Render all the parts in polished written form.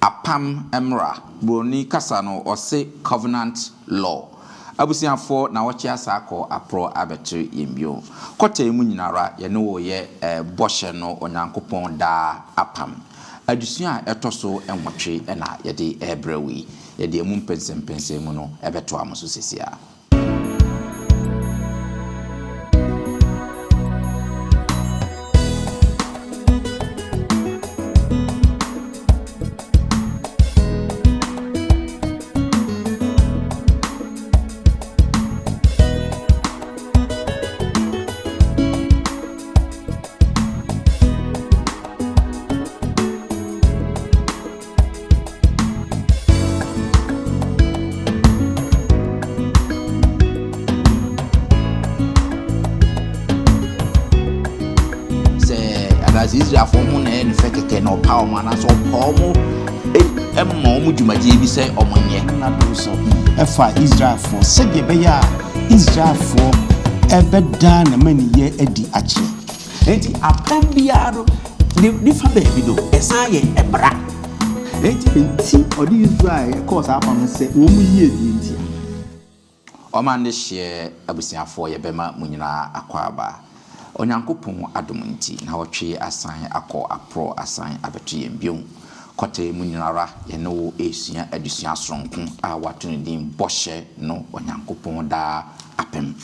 Apam Mmara, Buroni kasa no ɔse Covenant Law. Abusuafoɔ, nawɔtwe asa akɔ aporɔ abɛto yɛn bio. Kɔta yi mu nyinara yɛne wo yɛ bɔhyɛ no Onyankopɔn daa apam. Adesua a ɛtɔ so nwɔtwe na yɛde rebrɛ wo yi. Yɛde ɛmu mpɛnsɛmpɛnsɛmu no bɛtoa mo so seesei ara. Sɛ anaasɛ Israelfoɔ ho na ɛyɛ ne fɛ kɛkɛ na ɔpa wɔn anaasɛ ɔpa wɔn ma wɔn dwumadie bi sɛ wɔn nyɛ. N'adom so ɛfa Israelfoɔ sɛdeɛ ɛbɛyɛ a Israelfoɔ ɛbɛda n'amaniyɛ adi akyerɛ. Enti apam biara no, ne ne fa baabi no, ɛsan yɛ mmara. Enti. Enti ɔde Israel kɔɔ saa apam no sɛ wɔn yiedie ntia. Ɔman dehyeɛ abusuafoɔ yɛbɛma mo nyinaa akwaaba. Onyankopɔn adom nti nawɔtwe asan akɔ aporɔ asan abɛto yɛn bio. Kɔtɛɛ mu nyinara yɛne wo resua adesua soronko a wɔato no din Bɔhyɛ no Onyankopɔn Daa Apem.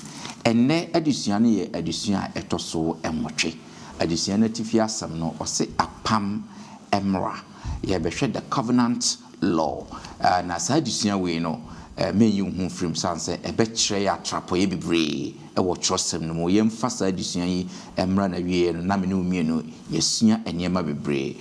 Ɛnnɛ adesua no yɛ adesua a ɛtɔ so nwɔtwe. Adesua no atifi asɛm no, ɔse Apam Mmara. Yɛrebɛhwɛ The Covenant Law. Na saa adesua wei no, mɛnyi wo ho mfiri mu sane sɛ ɛbɛkyerɛ yɛn atrapɔeɛ bebree wɔ twerɛsɛm no mu. Yɛmfa saa adesua yi mmra n'awieɛ no, na me ne wo mmienu yɛasua nneɛma bebree.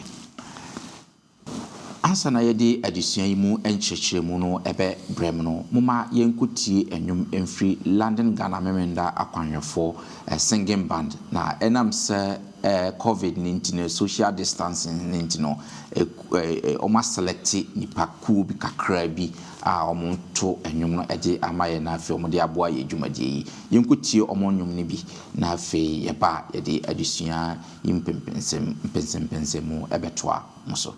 Ansa na yɛde adesua yi mu nkyerɛkyerɛmu no bɛbrɛ mo no, momma yɛnkɔtie nnwom mfiri London Ghana Memenda Akwanhwɛfoɔ Singing Band. Na ɛnam sɛ Covid no nti no, social distancing no nti no, wɔaselɛkte nnipakuo bi kakra bi a wɔreto nnwom no de ama yɛn na afei wɔde aboa yɛn dwumadie yi. Yɛnkɔtie wɔn nnwom no bi na afei yɛba a yɛde adesua yi mpɛnsɛmpɛnsɛmu bɛtoa mo so.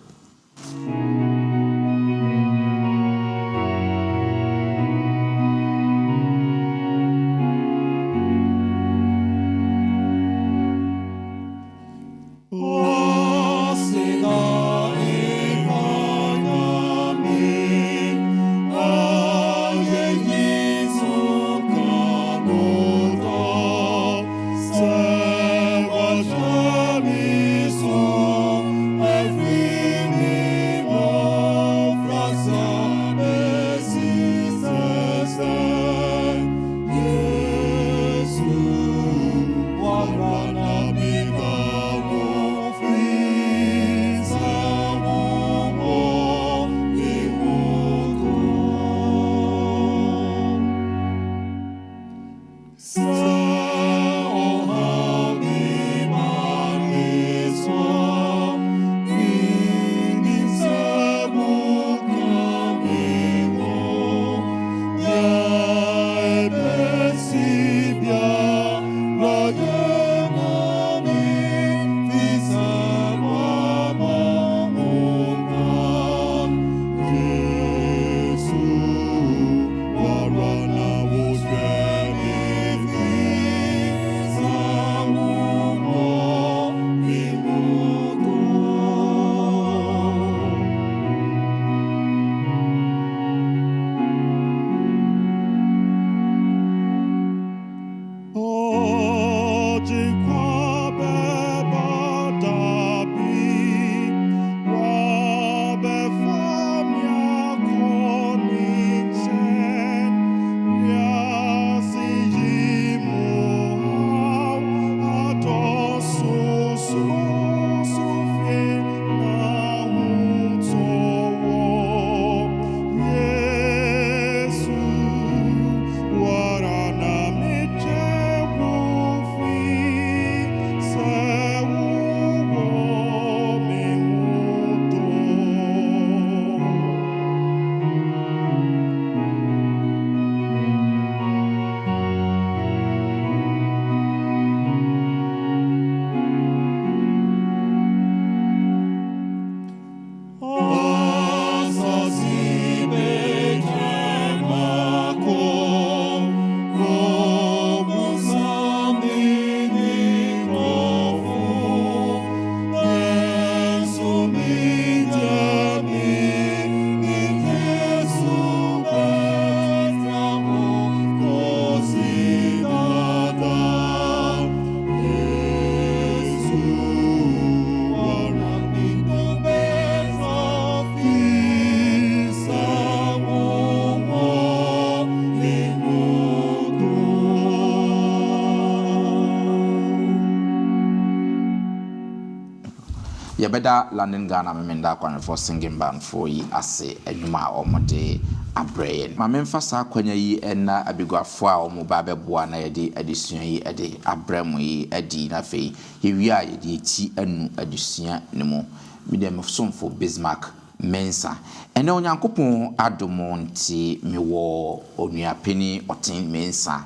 Yɛbɛda London Ghana Memenda Akwanhwɛfoɔ Singing Band foɔ yi ase nnwom a wɔde abrɛ yɛn. Ma memfa saa akwanya yi nna abiguafoɔ a wɔba abɛboa na yɛde adesua yi de abrɛ mo yi adi na afei yɛwie a yɛde eti anu adesua no mu. Me deɛ me somfo Bismarck Mensah. Ɛnnɛ Onyankopɔn adom nti mewɔ Onuapanin Ɔten Mensah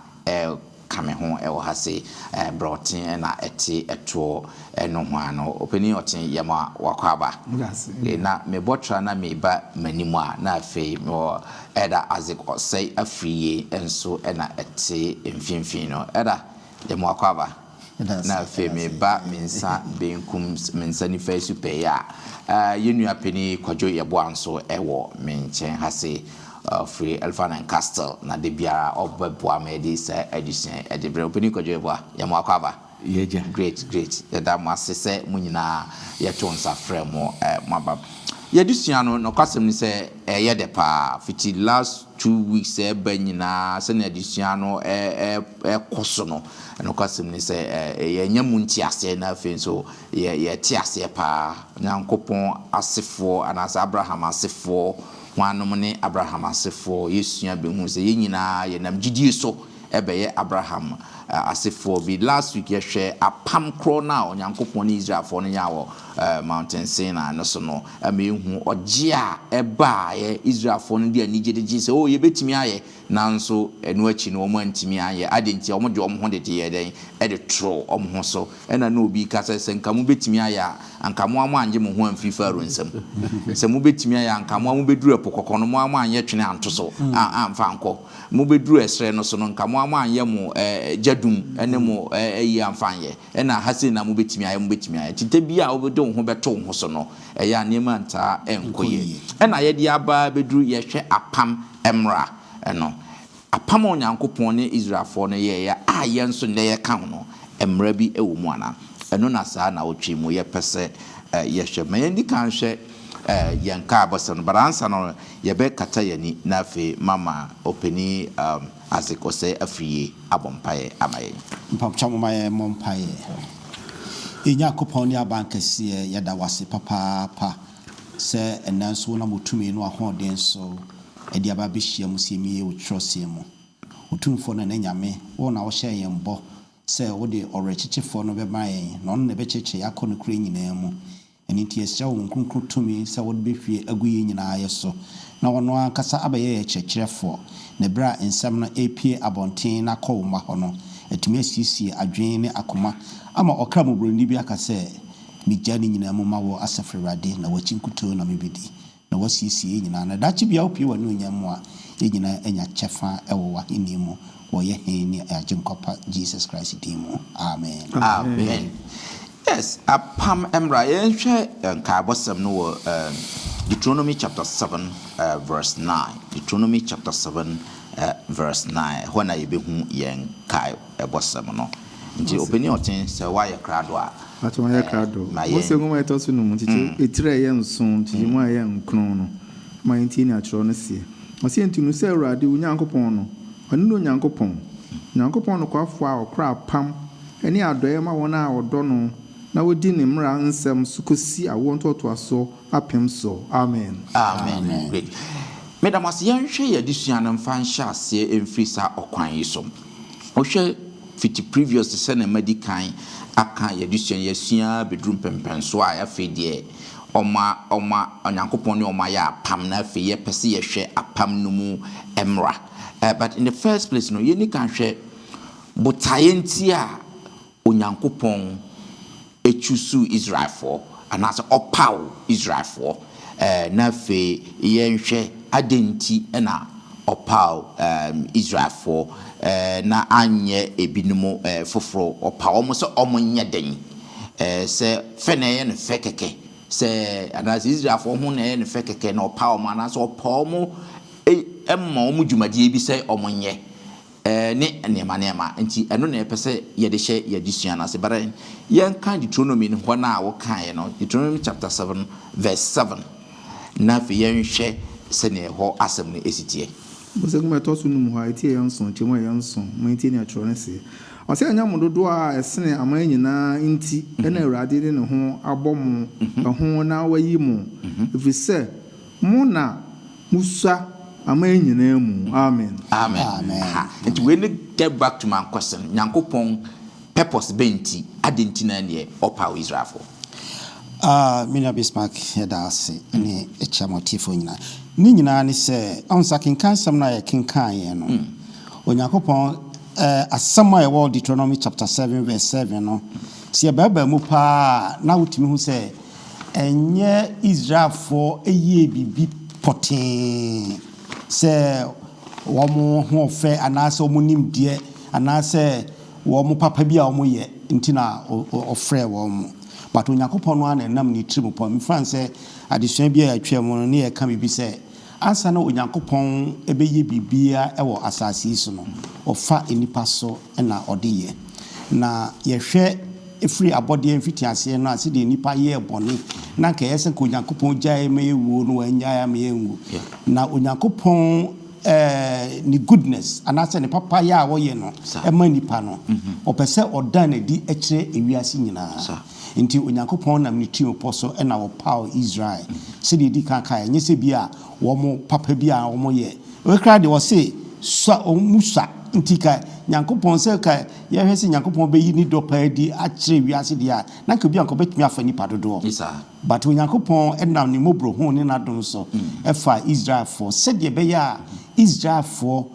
ka me ho wɔ ha sei. Berɛ Ɔten na ɛte ɛtoɔ nohoa no. Ɔpanin Ɔten yɛma wakɔ aba. Na mebɔ tra na meba m'anim a na afei mewɔ Elder Isaac Osei Afriyie nso na ɛte mfimfini no. Elder yɛma wakɔ aba. Na afei meba me nsa benkum, me nsa nifa yi so pɛɛ yi a, yɛn nua panin Kwadwo Yeboah nso wɔ me nkyɛn ha sei. Ɔfiri Elephant and Castle, na da biara ɔbɛboa ma yɛde saa adesua yi de brɛ. Ɔpanin Kwadwo Yeboah, yɛma wo akwaaba. Yɛagya. Great, great. Yɛda mo ase sɛ mo nyinaa yɛto nsa frɛ mo moaba. Yɛn adesua no, nokwasɛm ne sɛ ɛyɛ dɛ paa. Fiti last 2 weeks ɛreba nyinaa, sɛnea adesua no ɛrekɔ so no, nokwasɛm ne sɛ yɛnya mu nteaseɛ na afei nso yɛte aseɛ paa. Nyankopɔn asefoɔ anaasɛ Abraham asefoɔ, hwannom ne Abraham asefoɔ? Yɛsua bɛhu sɛ yɛn nyinaa yɛnam gyidie so ɛbɛyɛ Abraham asefoɔ bi. Last week yɛhwɛ apam korɔ no a Onyankopɔn ne Israelfoɔ no nyaa wɔ Mountain Sinai no so no, ama yɛhu ɔgye a ɛbaeɛ. Israelfoɔ no de anigye de gye sɛ, oh, yɛbɛtumi ayɛ, nanso ɛno akyi no wɔn antumi anyɛ. Ade nti wɔn de wɔn ho de yɛ dɛn? Ɛde toro wɔn ho so. Ɛna na obi ka sɛ, sɛ nka mobɛtumi ayɛ a, anka mo a mo angye mo ho amfiri Farao nsam. Sɛ mobɛtumi ayɛ a, anka mo a mobɛduru ɛpo kɔkɔɔ no, mo a mo anyɛ twene anto so amfa ankɔ. Mobɛduru ɛserɛ no so no, nka mo a mo anyɛ mo gyadum ne mo ayi amfa anyɛ. Ɛna ha sei na mobɛtumi ayɛ, mobɛtumi ayɛ. Nti da bi a wobɛde wo ho bɛto wo ho so no, ɛyɛ a nneɛma ntaa nkɔ yie. Ɛna yɛde aba bɛduru yɛhwɛ apam mmra no. Apam a Onyankopɔn ne Israelfoɔ no yɛeɛ a yɛn nso nnɛ yɛka ho no, mmara bi wɔ mu anaa? Ɛno na saa nnawɔtwe mu yɛpɛ sɛ yɛhwɛ. Ma yɛndi kan nhwɛ yɛn nkaebɔsɛm no, but ansa no yɛbɛkata yɛn ani na afei mama Ɔpanin Isaac Osei Afriyie abɔ mpaeɛ ama yɛn. Mpabokyɛ, moma yɛn mmɔ mpaeɛ. Yɛn Nyankopɔn ne abankɛseɛ, yɛda wo ase papaapa sɛ ɛnnɛ nso wonam wo tumi ne w'ahoɔden so de aba abɛhyia mu sɛ yɛmmie wo twerɛsɛm mu. Otumfoɔ no ne Nyame, wo na wohyɛɛ yɛn bɔ sɛ wode ɔwerɛkyekyefoɔ no bɛma yɛn, na ɔno na ɛbɛkyerɛkyerɛ yɛn akɔ nokorɛ nyinaa mu. Ɛno nti yɛsrɛ wo Kronkron tumi sɛ wode bɛhwie agu yɛn nyinaa yɛ so, na ɔno ankasa abɛyɛ yɛn kyerɛkyerɛfoɔ, na ɛberɛ a nsɛm no ɛrepue abɔnten na akɔ wo mma hɔ no, atumi asiesie adwene ne akoma ama ɔkra mmɔborɔni bi aka sɛ, "Megya ne nyinaa mu ma wo, Asafo Awurade, na w'akyi nkutoo na mebɛdi." Na wasiesie yɛn nyinaa, na daakye biara wopue w'anuonyam mu a, yɛn nyinaa anya kyɛfa wɔ w'ahenni mu, wɔ yɛn Hene ne Agyenkwa pa Jesus Christ din mu. Amen. Amen. Yes, apam mmra. Yɛnhwɛ nkaebɔsɛm no wɔ Deuteronomy chapter 7 verse 9. Deuteronomy chapter 7 verse 9. Ɛhɔ na yɛbɛhu yɛn nkaebɔsɛm no. Nti ɔpanin Ɔten, sɛ woayɛ krado a, Ate wɔayɛ krado. Ma Mose yɛn. Nwoma a ɛtɔ so num, nkyekyɛ etire a ɛyɛ 7, nkyekyɛmu a ɛyɛ 9 no, ma yɛntie nea twerɛ no seɛ. Ɔse, "Enti nu sɛ Awurade wo Nyankopɔn no, ɔno ne Onyankopɔn, Onyankopɔn nokwafoɔ a ɔkora apam ne adɔeɛ ma wɔn a wɔdɔ no na wɔdi ne mmara nsɛm so kɔsi awoɔ ntoatoasoɔ apem so. Amen. Amen. Great. Meda mo ase. Yɛnhwɛ yɛn adesua no mfa nhyɛ aseɛ mfiri saa ɔkwan yi so. Wohwɛ fiti previous sɛnea madi kan aka, yɛn adesua no, yɛasua bɛduru mpɛmpɛnsoɔ a afei deɛ ɔma Onyankopɔn ne ɔma yɛ apam, na afei yɛpɛ sɛ yɛhwɛ apam no mu mmra. But in the first place no, yɛni kan hwɛ botaeɛ nti a Onyankopɔn echoose Israelfoɔ anaasɛ ɔpaw Israelfoɔ, na afei yɛnhwɛ adɛn nti na ɔpaw Israelfoɔ na anyɛ ebinom foforɔ. Ɔpaw wɔn sɛ wɔnyɛ den, sɛ fɛ na ɛyɛ no fɛ kɛkɛ sɛ anaasɛ Israelfoɔ ho na ɛyɛ no fɛ kɛkɛ na ɔpaw wɔn, anaasɛ ɔpaw wɔn ma wɔn dwumadie bi sɛ wɔnyɛ ne nneɛma nneɛma nti. Ɛno na yɛpɛ sɛ yɛde hyɛ yɛn adesua no ase. But yɛnka Deuteronomy no hɔ no a wɔkaeɛ no, Deuteronomy chapter 7 verse 7, na afei yɛnhwɛ sɛnea ɛhɔ asɛm no esi teɛ. Mose Nwoma a ɛtɔ so num hɔ a, eti a ɛyɛ 7, nkyɛmu a ɛyɛ 7, ma yɛntie nea twerɛ no seɛ. Ɔsɛ ɛnyɛ mo dodoɔ a ɛsene aman nyinaa nti na Awurade de ne ho abɔ mo ho na wayi mo, ɛfiri sɛ mo na mosua aman nyinaa mu. Amen. Amen. Amen. Aha. Nti wei ne get back to my question. Nyankopɔn purpose bɛn nti, adɛn nti na ɛneɛ ɔpaw Israelfoɔ? Ah, me nua Bismarck, yɛda ase ne akyia mo atiefoɔ nyinaa. Ne nyinaa ne sɛ, ɔhu sɛ akenkan asɛm no a yɛkenkaeɛ no, Onyankopɔn eh, asɛm a ɛwɔ Deuteronomy chapter 7 verse 7 no, sɛ yɛbaabaa mu paa a, na wotumi hu sɛ ɛnyɛ Israelfoɔ yɛɛ biribi pɔtee sɛ wɔn ho ɔfɛ anaasɛ wɔn nimdeɛ anaasɛ wɔn papa bi a wɔyɛ nti na ɔfrɛɛ wɔn. But Onyankopɔn no ara na ɛnam ne tirim pɔ. Mefa no sɛ adesua bi a yɛatwa mu no, ne yɛka biribi sɛ ansa na Onyankopɔn bɛyɛ biribiara wɔ asase yi so no, ɔfa nnipa so na ɔde yɛ. Na yɛhwɛ firi abɔdeɛ mfitiaseɛ no a, sɛdeɛ nnipa yɛɛ bɔne, na anka ɛyɛ sɛ nka Onyankopɔn gyae ma yɛwuo no, wannyae amma yɛanwu. Na Onyankopɔn ne goodness anaasɛ ne papayɛ a ɔyɛ no ma nnipa no, ɔpɛ sɛ ɔda no adi kyerɛ ewiase nyinaa. Nti Onyankopɔn nam ne tirimupɔ so na ɔpaw Israel. Sɛdeɛ yɛdi kan kaeɛ, ɛnyɛ sɛ bi a wɔn papa bi a wɔyɛ. Wei koraa deɛ ɔse sua, wɔn mu sua. Nti ka Nyankopɔn, sɛ ka yɛhwɛ sɛ Nyankopɔn bɛyi ne dɔ paa adi akyerɛ wiase deɛ a, na nka bi a nka ɔbɛtumi afa nnipa dodoɔ. But Onyankopɔn nam ne mmɔborɔhunu ne n'adom so faa Israelfoɔ sɛdeɛ ɛbɛyɛ a Israelfoɔ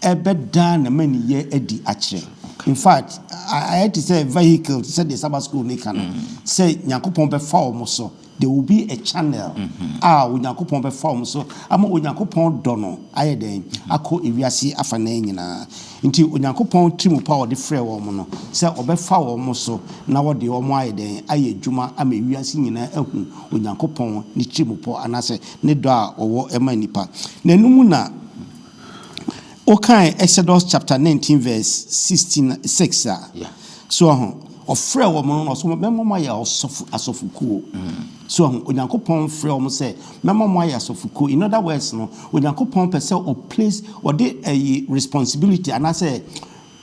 bɛda n'amaniyɛ adi akyerɛ. In fact, ayɛ te sɛ vehicle te sɛ deɛ Sabbath school no ka no, sɛ Nyankopɔn bɛfa wɔn so. There will be a channel a Onyankopɔn bɛfa wɔn so ama Onyankopɔn dɔ no ayɛ dɛn? Akɔ ewiase afanan nyinaa. Nti Onyankopɔn tirimupɔ a ɔde frɛɛ wɔn no, sɛ ɔbɛfa wɔn so na wɔde wɔn ayɛ dɛn? Ayɛ adwuma ama ewiase nyinaa ahu Onyankopɔn ne tirimupɔ anaasɛ ne dɔ a ɔwɔ ma nnipa. Na ɛno mu na wokan Exodus chapter 19 verse 16, 6 a, so ɔho, ɔfrɛɛ wɔn no na ɔsɛ mɛma mo ayɛ ɔsɔfo, asɔfokuo. So ɔho, Onyankopɔn frɛ wɔn sɛ mɛma mo ayɛ asɔfokuo. In other words no, Onyankopɔn pɛ sɛ ɔ place, ɔde ɛyi responsibility anaasɛ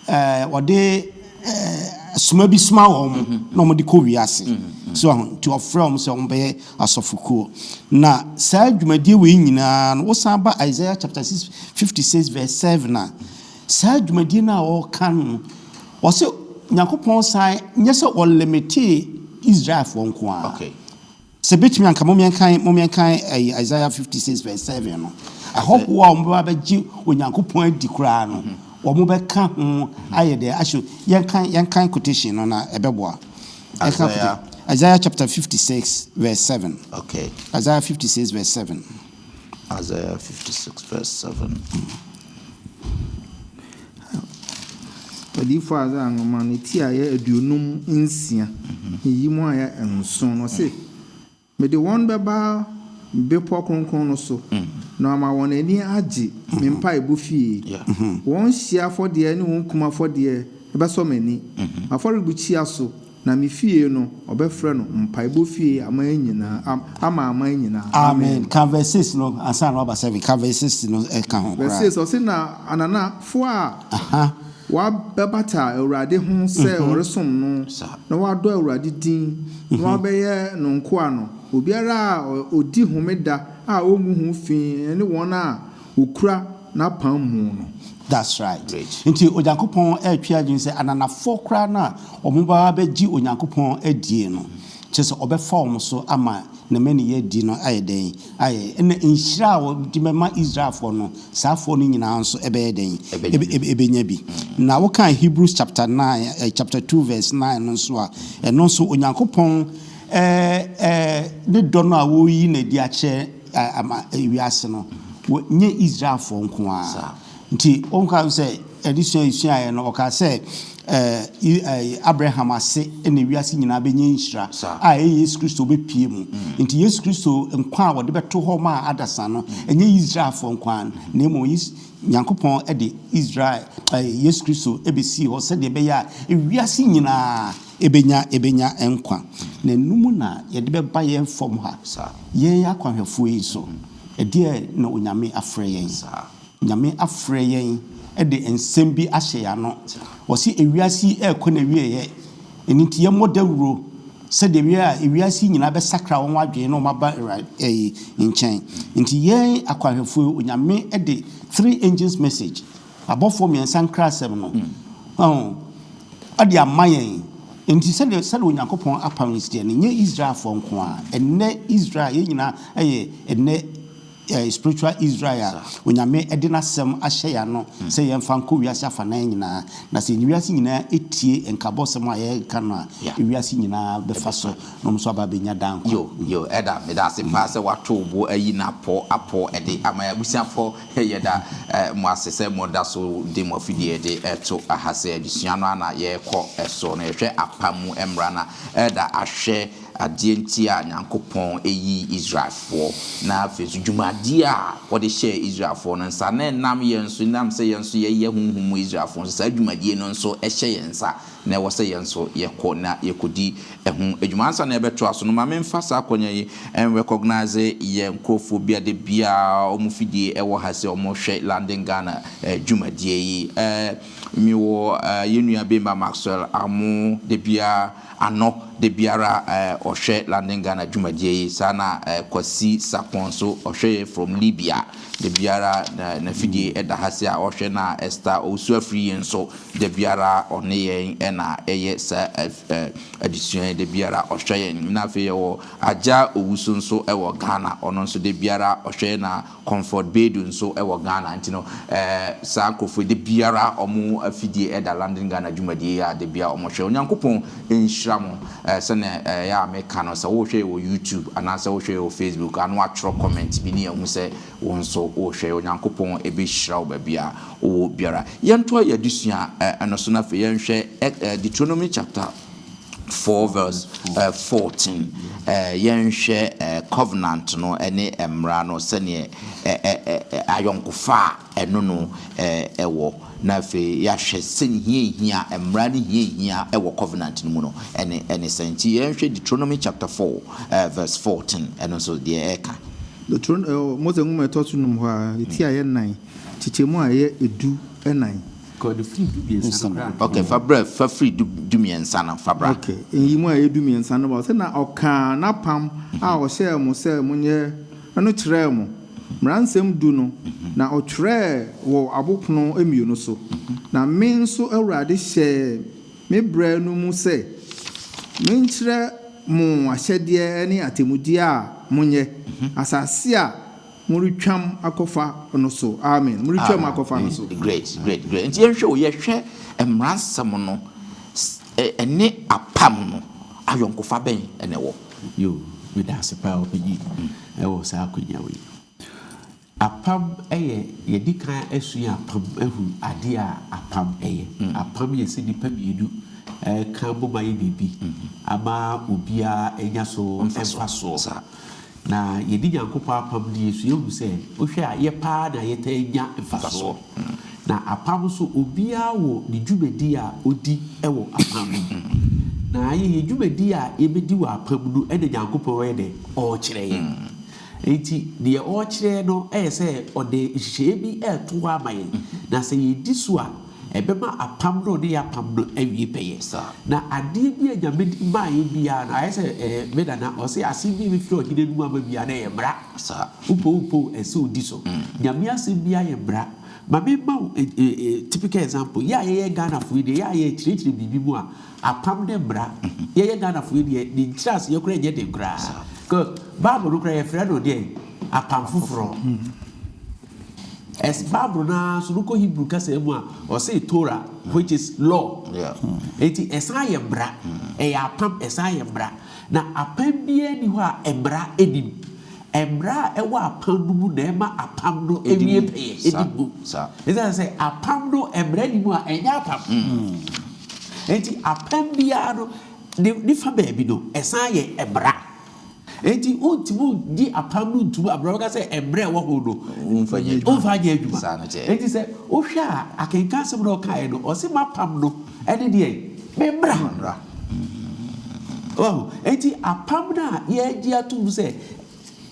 ɛɛ ɔde ɛɛ soma bi soma wɔn na wɔde kɔ wiase. So ɔho, nti ɔfrɛ wɔn sɛ wɔn bɛyɛ asɔfokuo. Na saa dwumadie wei nyinaa no, wosan ba Isaiah chapter 6, 56 verse 7 a, saa dwumadie no a ɔreka no, ɔse Nyankopɔn san nyɛ sɛ ɔlimitee Israelfoɔ nko ara. Sɛ bɛtumi anka momeɛnkan momeɛnkan ɛyi Isaiah 56 verse 7 no. Ahɔhoɔ a wɔbɛba abɛgye Onyankopɔn adi koraa no, wɔn bɛka ho ayɛ dɛ ahyɛ. Yɛnkan yɛnkan quotation no na ɛbɛboa. Isaiah. Isaiah chapter 56 verse 7. Okay. Isaiah 56 verse 7. Isaiah 56 verse 7. Odiyifoɔ Isaiah nwoma no ti a ɛyɛ 56, yi mu a ɛyɛ 7 no, ɔse, Mede wɔn bɛba me bepɔ kronkron no so, na mama wɔn ani agye me mpaebɔ fie. Wɔn hyeɛ afɔdeɛ ne wɔn kum afɔdeɛ bɛsɔ m'ani, m'afɔrebukyia so, na me fie no, wɔbɛfrɛ no mpaebɔ fie aman nyinaa, ama aman nyinaa. Amen. Ka verse 6 no ansa na waba 7. Ka verse 6 no ka ho Verse koraa. 6, ɔse, Na ananafoɔ a wɔabɛbata Awurade ho sɛ wɔresom no, na wɔadɔ Awurade din, na wɔabɛyɛ no nkoa no, obiara a ɔdi homeda a ɔngu ho fi ne wɔn a wɔkura n'apam mu no. That's right. Nti Onyankopɔn retwe adwene sɛ ananafoɔ koraa no a wɔba abɛgye Onyankopɔn adie no, kyerɛ sɛ ɔbɛfa wɔn so ama ne mmaniyɛ adi no ayɛ dɛn? Ayɛ. Ɛna nhyira a wɔde bɛma Israelfoɔ no, saa afoɔ no nyinaa nso ɛbɛyɛ dɛn? Ɛbɛnya bi. Na wokan Hebrews chapter 9, eh, chapter 2 verse 9 no nso a, ɛno nso Onyankopɔn eh, eh, ne dɔ no a wɔreyi no adi akyerɛ eh, ama wiase no, nyɛ Israelfoɔ nko ara. Nti wɔka sɛ adesua a yɛsuaeɛ no, ɔkaa sɛ Abraham ase na wiase nyinaa bɛnya nhyira a ɛyɛ Yesu Kristo bɛpue mu. Nti Yesu Kristo nkwa a wɔde bɛto hɔ maa adasa no, ɛnyɛ Israelfoɔ nko ara, na mmom Nyankopɔn de Israel, Yesu Kristo bɛsii hɔ sɛdeɛ ɛbɛyɛ a wiase nyinaa ɛbɛnya ɛbɛnya nkwa. Na ɛno mu na yɛde bɛba yɛn fam ha, yɛn akwanhwɛfoɔ yi nso, ɛdeɛ na Onyame afrɛ yɛn. Nyame afrɛ yɛn de nsɛm bi ahyɛ yɛn ano. Ɔse ewiase yi rekɔ n'awieɛ, ɛno nti yɛmmɔ dawuro sɛdeɛ ɛbɛyɛ a ewiase yi nyinaa bɛsakra wɔn adwene na wɔaba Awurade nkyɛn. Nti yɛn akwanhwɛfoɔ yi, Onyame de Three Angels Message, abɔfoɔ mmiɛnsa nkrasɛm no, wahu, de ama yɛn. Nti sɛdeɛ sɛdeɛ Onyankopɔn apam no teɛ no, nyɛ Israelfoɔ nko ara. Ɛnnɛ Israel, yɛn nyinaa yɛ ɛnnɛ Spiritual Israel a Onyame de n'asɛm ahyɛ yɛn ano sɛ yɛmfa nkɔ wiase afanan nyinaa. Na sɛ wiase nyinaa tie nkabɔsɛm a yɛreka no a, wiase nyinaa bɛfa so na wɔn nso aba abɛnya daa nkwa. Yo, yo, Elder, meda ase paa sɛ woato wo bo ayi n'apɔ apɔ de ama yɛn. Abusuafoɔ, yɛda mo ase sɛ moda so de mo afidie de to ha sɛ adesua no ara na yɛrekɔ so no. Yɛhwɛ apam mu mmara na Elder ahwɛ Adeɛ nti a Nyankopɔn yii Israelfoɔ, na afei nso dwumadie a ɔde hyɛɛ Israelfoɔ no nsa, na ɛnam yɛn so, ɛnam sɛ yɛn nso yɛyɛ honhom mu Israelfoɔ nso, saa dwumadie no nso hyɛ yɛn nsa, na ɛwɔ sɛ yɛn nso yɛkɔ na yɛkɔdi ɛho dwuma. Ansa na yɛbɛtoa so no, ma memfa saa akwanya yi nrecognise yɛn nkorɔfoɔ bi a da biara wɔn fidie wɔ ha sɛ wɔhwɛ London Ghana dwumadie yi. Mewɔ yɛn nua Bemba Maxwell Amoh, da biara Ano da biara ɔhwɛ London Ghana dwumadie yi, saa na Kwasi Sarpong nso ɔhwɛ yɛ from Libya, da biara n'afidie da ha sei a ɔhwɛ na Esther Owusu Afriyie nso da biara ɔne yɛn na ɛyɛ saa adesua yi, da biara ɔhwɛ yɛn. Na afei yɛwɔ Agya Owusu nso wɔ Ghana, ɔno nso da biara ɔhwɛ yɛn na Comfort Bedu nso wɔ Ghana nti no saa nkurɔfoɔ yi da biara wɔn afidie ɛda London Ghana dwumadie yi a da biara wɔn hwɛ. Onyankopɔn nhyira mo sɛdeɛ ɛyɛ a meka no sɛ wohwɛ yɛ wɔ YouTube anaasɛ wohwɛ yɛ wɔ Facebook a na watwerɛ comment bi ne yɛahu sɛ wo nso wohwɛ yɛ. Onyankopɔn bɛhyira wo baabi a wowɔ biara. Yɛntoa yɛn adesua no so na afei yɛnhwɛ Deuteronomy chapter 4 verse 14 yɛnhwɛ covenant no ne mmara no sɛdeɛ ayɔnkofa a ɛno no ɛwɔ na afei yɛahwɛ sɛ hia hia mmara no hia hia ɛwɔ covenant no mu no ɛne ɛne sɛ nti yɛnhwɛ Deuteronomy chapter 4 verse 14 ɛno nso deɛ ɛka. Deuteronomy Mose nwoma ɛtɔ so num hɔ a eti a ɛyɛ nan kyekyɛmu a ɛyɛ 14. Kɔ de firi 13 no koraa. Ok, fa bra, fa firi du, 13 no, fa bra. Ok, nyiyimu a ɛyɛ 13 no ba, ɔse, Na ɔkaa n'apam a ɔhyɛɛ mo sɛ monyɛ no kyerɛɛ mo, mmaransɛm du no, na ɔtwerɛɛ wɔ abopono mmienu so. Na me nso Awurade hyɛɛ me berɛ no mu sɛ menkyerɛ mo ahyɛdeɛ ne atemmudeɛ a monyɛ, asase a Moretwam akɔfa no so. Amen. Moretwam akɔfa no so. Great, great, great. Nti yɛnhwɛ o, yɛhwɛ mmaransɛm no ɛne apam no ayɔnkofa bɛn na ɛwɔ? Yo, meda ase paa ɔpanyin ɛwɔ saa akwanya wei. Apam ɛyɛ, yɛdi kan asua apam ahu adeɛ a apam ɛyɛ. Apam yɛ sɛ nnipa mmienu ɛka bom ayɛ biribi ama obiara anya so mfasoɔ. Na yɛdi Nyankopɔn apam di so, yɛhu sɛ, wohwɛ a, yɛ paa na yɛtaa nya mfasoɔ. Na apam nso, obiara wɔ ne dwumadi a ɔdi wɔ apam no mu. Na yɛ yɛn dwumadi a yɛbɛdi wɔ apam no na Nyankopɔn yɛ dɛn? Ɔrekyerɛ yɛn. Enti deɛ ɔrekyerɛ no yɛ sɛ ɔde nhyehyɛeɛ bi reto hɔ ama yɛn, na sɛ yɛdi so a, Ɛbɛma apam no a ɔne yɛn apam no awie pɛyɛ. Na adeɛ bi a Nyame de maa yɛn biara no, ayɛ sɛ ɛɛ me nana, ɔse asɛm bi a ɛbɛfiri ɔhene anom aba biara no ɛyɛ mmara. Wopɛ o wompɛ o, ɛsɛ sɛ wodi so. Nyame asɛm biara yɛ mmara. Ma me mma wo typical example, yɛ a yɛyɛ Ghanafoɔ yi deɛ, yɛ a yɛkyerɛkyerɛ biribi mu a, apam ne mmara, yɛyɛ Ghanafoɔ yi deɛ, ne nkyerɛaseɛ koraa nyɛ den koraa. Because Bible no koraa yɛfrɛ no deɛn? Apam foforɔ. Ɛs Bible no ara nso no kɔ Hebrew kasa mu a, ɔse Torah which is law. Enti ɛsan yɛ mmara. Ɛyɛ apam, ɛsan yɛ mmara. Na apam biara nni hɔ a mmara nnim. Mmara a ɛwɔ apam no mu na ɛma apam no wie pɛyɛ, ɛdi mu. Ɛsiane sɛ apam no mmara nni mu a, ɛnyɛ apam. Enti apam biara no, ne fa baabi no, ɛsan yɛ mmara. Enti wontumi nnye apam no ntom bere a wɔka sɛ mmara a ɛwɔ ho no, Womfa nyɛ adwuma. womfa nyɛ adwuma. Saa na ɛteɛ. Enti sɛ wohwɛ a, akenkan asɛm no a ɔkaeɛ no, ɔse m'apam no ne deɛn? Me mmara. Mmara. Wahu? Enti apam no a yɛagye atom sɛ.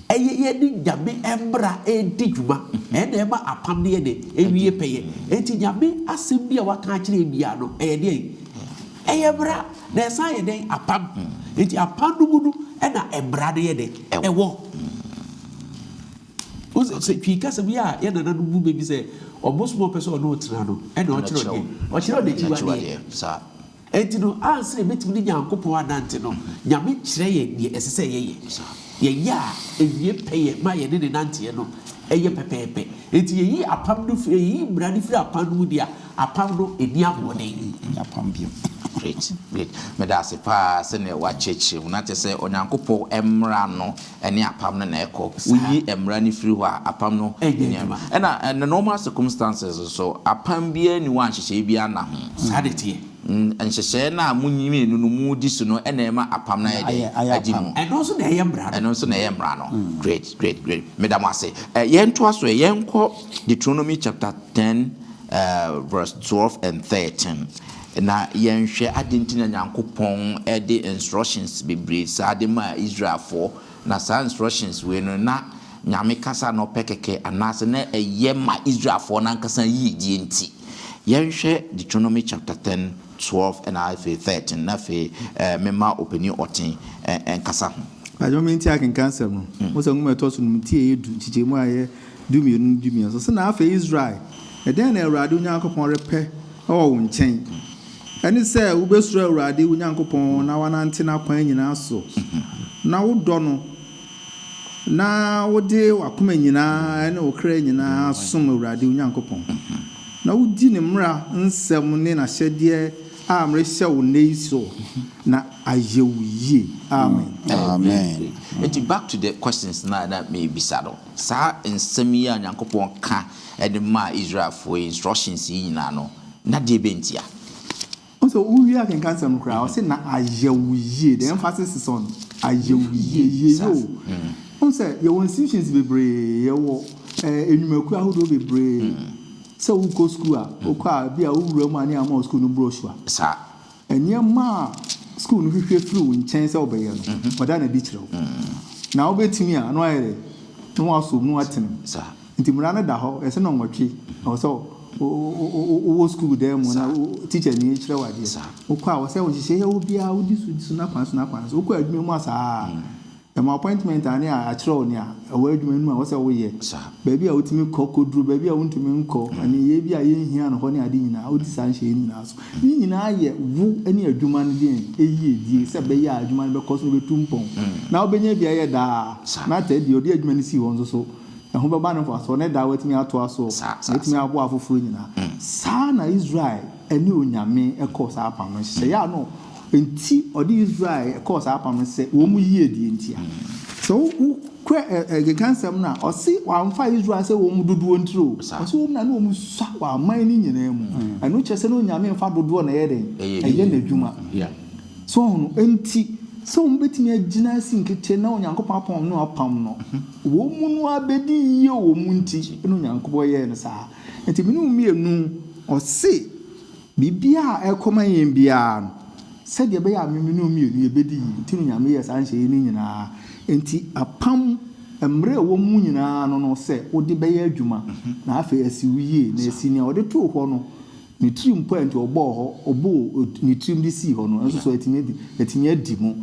Ɛyɛ yɛde Nyame mmara redi dwuma. Ɛna ɛma apam no yɛ dɛn? Ɛwie pɛyɛ. Enti Nyame asɛm bi a waka akyerɛ yɛn biara no, ɛyɛ deɛn? Ɛyɛ mmara. Na ɛsan yɛ dɛn? Apam. Enti apam no mu no ɛna mmara no yɛ dɛn? Ɛwɔ. Wohu sɛ, sɛ Twi kasa bi a yɛn nananom bu bɛ bi sɛ, ɔbosom a ɔpɛ sɛ ɔne wo tena no, ɛna ɔkyerɛ wo deɛn? Ɔkyerɛ wo n'akyiwadeɛ. Enti no, ansa yɛbɛtumi ne Nyankopɔn anante no, Nyame kyerɛ yɛn deɛ ɛsɛ sɛ yɛyɛ. Yɛyɛ a, ɛwie pɛyɛ ma yɛne Ne nanteɛ no yɛ pɛpɛɛpɛ. Enti yɛyi apam no firi, yɛyi mmara no firi apam no mu deɛ a, apam no nni ahoɔden. Ɛnyɛ apam bio. Great, great. Meda ase paa sɛdeɛ woakyerɛkyerɛ mu. Na kyerɛ sɛ Onyankopɔn mmara no ne apam no na ɛkɔ. Woyi mmara no firi hɔ a, apam no Ɛnyɛ adwuma. Ɛna in normal circumstances nso, apam biara nni hɔ a nhyehyɛeɛ biara nna ho. Saa na ɛteɛ. Nhyehyɛeɛ no a mo mmienu no modi so no na ɛma apam no ayɛ dɛn? Agye mu. Ɛno nso na ɛyɛ mmara no. Ɛno nso na ɛyɛ mmara no. Great, great, great. Meda mo ase. Yɛntoa so ɛ, yɛnkɔ Deuteronomy chapter 10 verse 12 and 13 na yɛnhwɛ adɛn nti na Nyankopɔn de instructions bebree saa de maa Israelfoɔ. Na saa instructions wei no, na Nyame kasa na ɔpɛ kɛkɛ anaasɛ na ɛyɛ ma Israelfoɔ no ankasa yiedie nti? Yɛnhwɛ Deuteronomy chapter 10, 12 ɛna afei 13 na afei memma Ɔpanin Ɔten nkasa ho. Mpakyɛw momma yɛntie akenkan asɛm no. Mose nwoma a ɛtɔ so num, ti a ɛyɛ du, nkyekyɛmu a ɛyɛ 12 ne 13. Ɔse, Na afei Israel, ɛdɛn na Awurade wo Nyankopɔn repɛ wɔ wo nkyɛn? Ɛne sɛ wobɛsuro Awurade wo Nyankopɔn na woanante n'akwan nyinaa so, na wodɔ no, na wode w'akoma nyinaa ne wo kra nyinaa som Awurade wo Nyankopɔn, na wodi ne mmara nsɛm ne n'ahyɛdeɛ a merehyɛ wo nnɛ yi so, na ayɛ wo yie. Amen. Amen. Enti back to the questions no a na merebisa no. Saa nsɛm yi a Onyankopɔn ka de maa Israelfoɔ yi, instructions yi nyinaa no, na deɛ bɛn ntia? Wohu sɛ wowie akenkan nsɛm no koraa, ɔse na ayɛ wo yie. The emphasis is on ayɛ wo yie, yieyɛ o. Wohu sɛ yɛwɔ institutions bebree, yɛwɔ nnwumakuo ahodoɔ bebree. Sɛ wokɔ sukuu a, wokɔ a ebi a wowura mu a ne ama wo sukuu no brochure. Nneɛma a sukuu no hwehwɛ firi wo nkyɛn sɛ wobɛyɛ no, wɔda no adi kyerɛ wo. Na wobɛtumi a, na woayɛ dɛn? Na woasɔ mu na woatene mu. Nti mmara no da hɔ, ɛsɛ nnɔnwɔtwe, ɛwɔ sɛ wowɔ sukuu dan mu na tikyani rekyerɛ wo adeɛ. Wokɔ a, ɛwɔ sɛ nhyehyɛeɛ a ɛwɔ biara wodi so, di so n'akwan so n'akwan so. Wokɔ adwuma mu a saa ara. Ɛma appointment a ne akyerɛ wo nea ɛwɔ adwuma no mu a ɛwɔ sɛ woyɛ, baabi a wotumi kɔ kɔduru, baabi a wontumi nkɔ, nneyɛe bi a yenhia no hɔ ne ade nyinaa, wodi saa nhyehyɛe no nyinaa so. Ne nyinaa yɛ wo ne adwuma no deɛn? Yiedie, sɛ ɛbɛyɛ a adwuma no bɛkɔ so na ɛbɛtu mpɔn, na wobɛnya bi ayɛ daa, na afei deɛ ɔde adwuma no sii hɔ nso so, ɛho bɛba no mfasoɔ, na daa watumi atoa soɔ, na watumi aboa afoforɔ nyinaa. Saa na Israel ne Onyame kɔɔ saa apam no nhyehyɛeɛ a na Enti ɔde Israel kɔɔ saa apam no sɛ wɔn yiedie ntia. Sɛ wokɔ ɛkenkan nsɛm no a, ɔse wamfa Israel sɛ wɔn dodoɔ ntiri o. Ɔse wɔn na na wɔn sua wɔ aman no nyinaa mu. Ɛno kyerɛ sɛ na Onyame mfa dodoɔ na ɛyɛ dɛn? Ɛyɛ n'adwuma. So woahu no? Enti sɛ wɔn bɛtumi agyina asi nkete na Onyankopɔn apam no apam no, wɔn mu no ara bɛdi yie wɔ mu nti na Onyankopɔn yɛɛ no saa. Enti me ne wo mmienu, ɔse Biribiara a ɛrekɔ ma yɛn biara no, sɛdeɛ ɛbɛyɛ a me ne wo mmienu yɛbɛdi yie nti na Onyame yɛɛ saa nhyehyɛeɛ no nyinaa. Enti apam mmerɛ a ɛwɔ mu nyinaa no no sɛ wode bɛyɛ adwuma na afei asi wo yie na asi nea ɔde too hɔ no ne tirim pɔ a nti ɔbɔɔ hɔ, ɔbɔɔ ne tirim de sii hɔ no nso so atumi adi, atumi adi mu.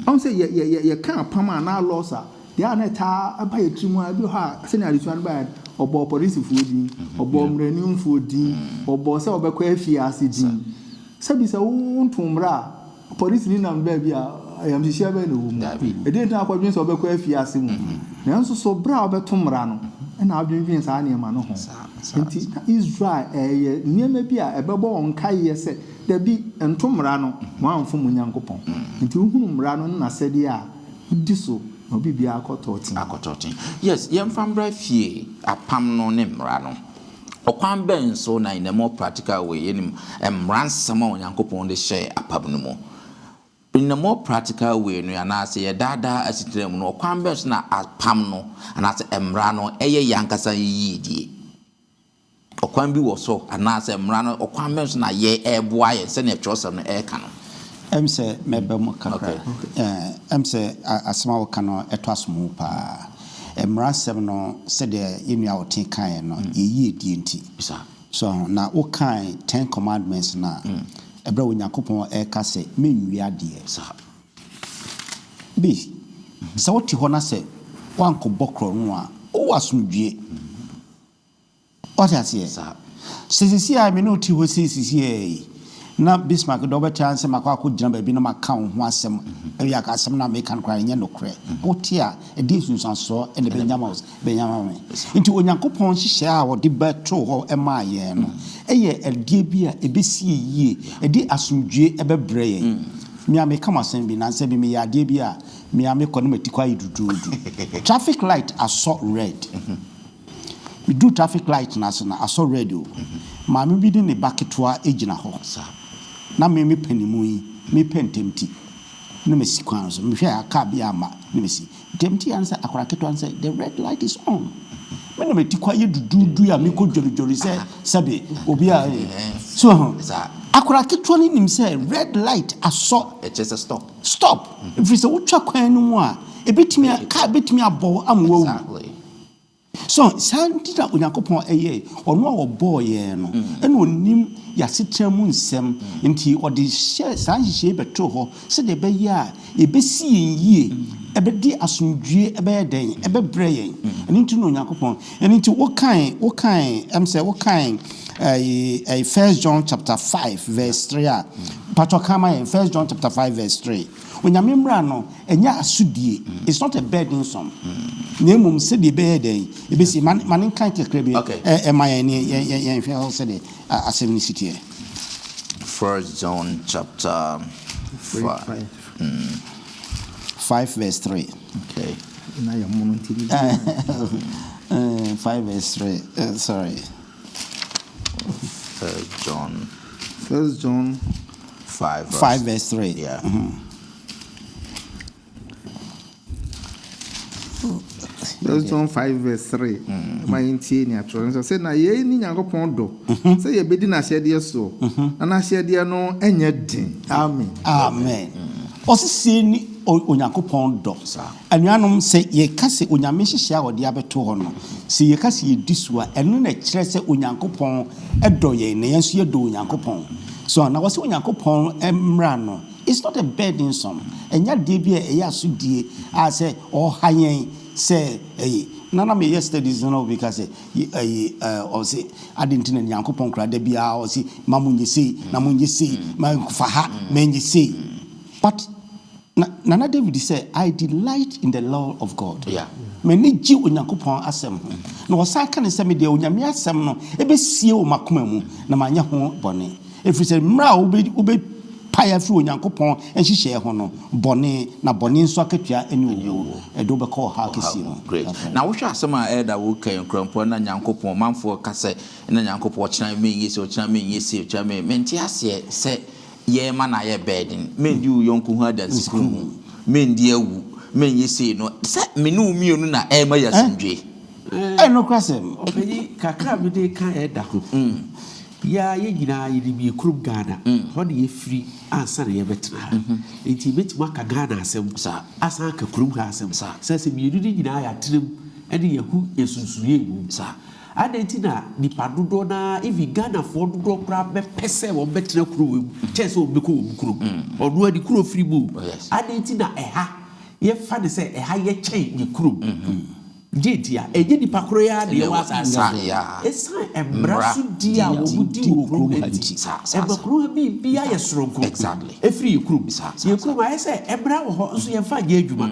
Wahu sɛ yɛ, yɛ, yɛ, yɛka apam anaa laws a, Deɛ a na ɛtaa ba yɛn tirim ara, ebi wɔ hɔ a, sɛnea adesua no baeɛ no, ɔbɔɔ polisifoɔ din, ɔbɔɔ mmaranimfoɔ din, ɔbɔɔ sɛ ɔbɛkɔ afiase din. Sɛbi sɛ wonto mmara a, polisini nam baabi a, ayamhyehyeɛ bɛn na ɛwɔ mu? Ɛdeɛn nti na akɔdwene sɛ ɔbɛkɔ afiase mu? Nanso so berɛ a wobɛto mmara no, ɛna adwendwene saa nneɛma no ho. Enti na Israel ɛreyɛ nneɛma bi a ɛbɛbɔ wɔn nkaeɛ sɛ, dabi, nto mmara no, moamfom mo Nyankopɔn. Enti wohunu mmara no ne n'asɛdeɛ a, Di so na obi biara akɔtɔ tee. Akɔtɔ tee. Yes, yɛmfa mbra fie, apam no ne mmara no. Ɔkwan bɛn so na in a more practical way yɛnim mmara nsɛm a Onyankopɔn de hyɛɛ apam no mu? In a more practical way no anaasɛ yɛ daa daa asetena mu no, ɔkwan bɛn so na apam no anaasɛ mmara no ɛyɛ yɛn ankasa yɛn yiedie? Ɔkwan bi wɔ so, anaasɛ mmara no, ɔkwan bɛn so na yɛ ɛreboa yɛn sɛnea kyerɛwsɛm no ɛreka no? Ɛm sɛ mɛba mu kakra. Ɛm sɛ asɛm a woka no ɛtɔ asom paa. Mmara nsɛm no, sɛdeɛ yɛn nua Ɔte kaeɛ no, yɛn yiedie nti. So ho? Na wokae Ten Commandments no a, ɛberɛ a Onyankopɔn reka sɛ, Mennwia adeɛ. Bi, sɛ wote hɔ na sɛ woankɔbɔ korɔno a, wowɔ asomdwoeɛ. Wate aseɛ? Sɛ seesei a me ne wo te hɔ sei seesei ara yi, na Bismarck deɛ wobɛte ara ne sɛ makɔ akɔgyina baabi na maka wo ho asɛm, ebia anka asɛm no a meka no koraa ɛnyɛ nokorɛ. Wote a, ɛdeɛn nsunsuansoɔ na ɛbɛnya ma wo, ɛbɛnya ama me? Nti Onyankopɔn nhyehyɛeɛ a ɔde bɛtoo hɔ maa yɛn no, ɛyɛ adeɛ bi a ɛbɛsi yɛn yie, ɛde asomdwoeɛ bɛbrɛ yɛn. Me a meka mo asɛm bi, nansa bi meyɛɛ adeɛ bi a, me a mekɔ na m'atikɔ ayɛ duduudu. Traffic light asɔ red. Meduu traffic light no ase no, asɔ red o. Maame bi ne ne ba ketewa gyina hɔ. Na me mepɛ ne mu yi, mepɛ ntɛm ti na masi kwan no so. Mehwɛɛ a car biara amma na masi. Ntɛm ti ara ne sɛ akwadaa ketewa no sɛ, the red light is on. Me na mati kwan yɛ duduudu a mekɔ dworidwori sɛ sɛbe obi a so ho. Akwadaa ketewa no nim sɛ red light asɔ. Ɛkyerɛ sɛ stop. Stop. Ɛfiri sɛ wotwa kwan no mu a, ɛbɛtumi, car bɛtumi abɔ wo ama woawu. Exactly. So saa nti na Onyankopɔn yɛe? Ɔno a ɔbɔɔ yɛn no, ɛna ɔnim yɛn asetena mu nsɛm. Nti ɔde hyɛɛ saa nhyehyɛe yi bɛtoo hɔ sɛdeɛ ɛbɛyɛ a ɛbɛsi yɛn yie, ɛbɛde asomdwoeɛ ɛbɛyɛ dɛn? Ɛbɛbrɛ yɛn. Ɛno nti na Onyankopɔn, ɛno nti wokan, wokan, ɛm sɛ wokan ɛyi, ɛyi First John chapter 5 verse 3 a, patwɔ kan ma yɛn, First John chapter 5 verse 3. Onyame mmara no, ɛnyɛ asodie, it's not a burdensome, na mmom sɛdeɛ ɛbɛyɛ dɛn, ɛbɛsi, ma ma ne nkan kakra bi Okay. ɛ ɛma yɛn ne yɛn yɛn yɛnhwɛ hɔ sɛdeɛ a- asɛm no si teɛ. First John chapter 5. 5. 5 verse 3. Okay. Na yɛ mono nti ne Eh, 5 verse 3, eh, sorry. First John. First John 5 verse, 5 verse 3. Yeah. First John 5 verse 3. Ma yɛntie nea atwerɛ no sɛ sɛ na yei ne Nyankopɔn dɔ sɛ yɛbɛdi n'ahyɛdeɛ soɔ na n'ahyɛdeɛ no nyɛ den. Amen. Amen. Ɔse sei ne Onyankopɔn dɔ. Anuanom, sɛ yɛka sɛ Onyame nhyehyɛe a ɔde abɛto hɔ no, sɛ yɛka sɛ yɛdi so a, ɛno na ɛkyerɛ sɛ Onyankopɔn dɔ yɛn na yɛn nso yɛdɔ Onyankopɔn. So na wɔse Onyankopɔn mmara no, it's not a burdensome, ɛnyɛ adeɛ bi a ɛyɛ asodie a sɛ ɔha yɛn sɛ ɛyi. Na na meyɛ studies no na obi ka sɛ ɛyi ɔse ade nti na Nyankopɔn koraa da biara ɔse ma monyɛ sei na monyɛ sei, ma fa ha, ma nyɛ sei. But Na Nana David sɛ, I delight in the law of God. M'ani gye Onyankopɔn asɛm ho. Na ɔsan ka no sɛ, Mede Onyame asɛm no bɛsie wɔ m'akoma mu, na manyɛ ho bɔne. Ɛfiri sɛ mmerɛ a wobɛpae afiri Onyankopɔn nhyehyɛeɛ ho no, bɔne, na bɔne nso akatua ne owuo. Ɛde wo bɛkɔ ɔhaw kɛseɛ mu. Great. That's right. Na wohwɛ asɛm a Elder wo ka yi nkorɔmfoɔ na Nyankopɔn manfoɔ ka sɛ na Nyankopɔn ɔkyena menyɛ sei ɔkyena menyɛ sei ɔkyena menyɛ mente aseɛ sɛ Yɛrema no ayɛ burden. Mendi wo yɔnko ho adansekurumu. Mendi awu. Menyɛ sei no. Sɛ me ne wo mmienu na ɛrema yɛ asomdwoe. Ɛyɛ nokorasɛm. Ɔpanyin, kakra a mede reka ɛda ho. Yɛ ara yɛn nyinaa yɛnim yɛn kurom Ghana. Hɔ na yɛfiri ansa na yɛrebɛtena ha. Enti yɛbɛtumi aka Ghana asɛm asan aka kurom ha asɛm. Sɛ sɛ mmienu no nyinaa yɛatena mu ne yɛahu nsunsuiɛ a ɛwɔ mu. Adɛn nti na nnipa dodoɔ no ara, even Ghanafoɔ dodoɔ koraa bɛpɛ sɛ wɔbɛtena kuro wei mu kyɛn sɛ wɔbɛkɔ wɔn kurom? Ɔno ara ne kuro firi mu o. Adɛn nti na ɛha yɛfa no sɛ ɛha yɛ kyɛn yɛn kurom? Deɛ nti a, ɛnyɛ nnipa korɔ yi ara na yɛwɔ asase so. Ɛsiane mmara so di a wɔdi wɔ kurom ha nti, ɛma kurom ha biribiara yɛ soronko firi yɛn kurom. Yɛn kurom ayɛ sɛ mmara wɔ hɔ nso yɛmfa nyɛ adwuma.